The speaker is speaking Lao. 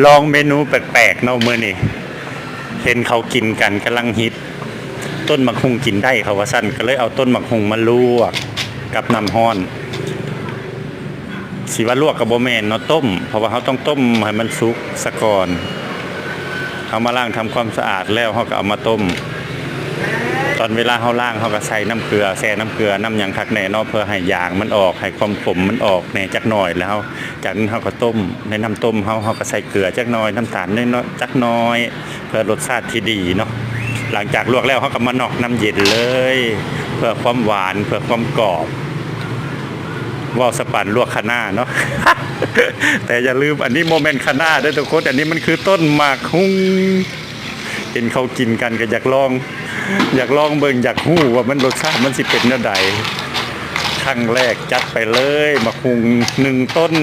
ລອງເມນູແປກໆເນາະມື້ນີ້ ເຫັນເຂົາກິນກັນ ກຳລັງຮິດ ຕົ້ນໝາກຮຸ່ງກິນໄດ້ ເຂົາວ່າຊັ້ນ ກໍເລີຍເອົາຕົ້ນໝາກຮຸ່ງມາລວກກັບນ້ຳຮ້ອນ. ຊິວ່າລວກກໍບໍ່ແມ່ນເນາະ ຕົ້ມ ເພາະວ່າເຮົາຕ້ອງຕົ້ມໃຫ້ມັນສຸກສາກ່ອນ. ເຮົາມາລ້າງທຳຄວາມສະອາດແລ້ວ ເຮົາກໍເອົາມາຕົ້ມ. ຕອນເວລາເຮົາລ້າງ ເຮົາກໍໃສ່ນ້ຳເກືອ ແຊ່ນ້ຳເກືອ ນ້ຳຫຍັງຄັກແນ່ເນາະ ເພື່ອໃຫ້ຢາງມັນອອກ ໃຫ້ຄວາມຂົມມັນອອກແນ່ຈັກໜ່ອຍ ແລ້ວເຮົາ ຈາກນັ້ນເຮົາກໍຕົ້ມ ໃນນ້ຳຕົ້ມເຮົາ ເຮົາກໍໃສ່ເກືອຈັກໜ່ອຍ ນ້ຳຕານນ້ອຍໆ ຈັກໜ່ອຍ ເພື່ອລົດຊາດທີ່ດີເນາະ. ຫຼັງຈາກລວກແລ້ວ ເຮົາກໍມານອກນ້ຳເຢັນເລີຍ ເພື່ອຄວາມຫວານ ເພື່ອຄວາມກອບ. ເວົ້າສະປານລວກຄະນ້າເນາະ ແຕ່ຢ່າລືມ ອັນນີ້ບໍ່ແມ່ນຄະນ້າເດີ້ທຸກຄົນ ອັນນີ້ມັນຄືຕົ້ນໝາກຮຸ່ງ. ເຫັນເຂົາກິນກັນກໍຢາກລອງ ຢາກລອງເບິ່ງ ຢາກຮູ້ວ່າມັນ ລົດຊາດມັນຊິເປັນແນວໃດ. ຄັ້ງແລກຈັດໄປເລີຍ ໝາກຮຸ່ງໜຶ່ງຕົ້ນ.